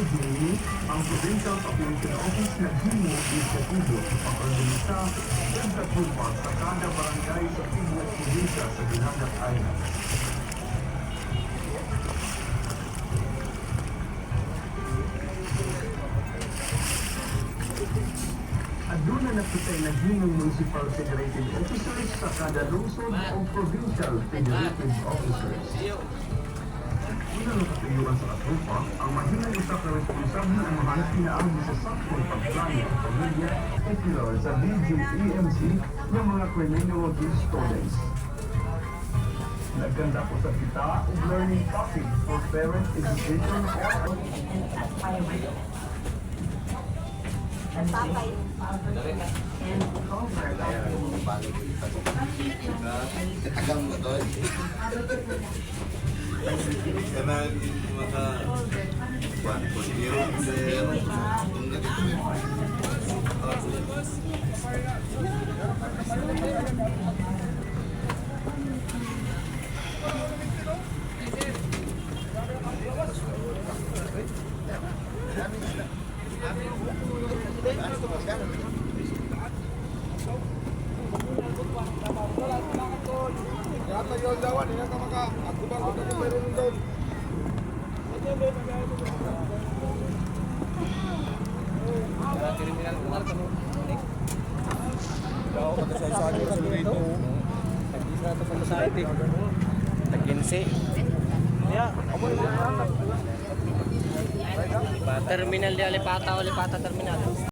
Niini, ang Provincial Population Office naghimo og inisyatibo sa pag-organisa og katropa sa kada barangay sa tibuok probinsya sa Dinagat Island. Aduna na kita'y nahimong municipal federated officers sa kada lungsod o provincial federated officers. Una nga katuyuan sa katropa, ang mahimong usa ka responsable amahan pinaagi sa saktong pagplano ang pamilya, popular sa DGEMC ng mga criminology students. Nagkanda ko sa kita og learning package for parent education or Papay. Katagang mo to. Kanang mga kuan ko sir. Kung ganito may Taginsi. Terminal di Alipata, Alipata Terminal.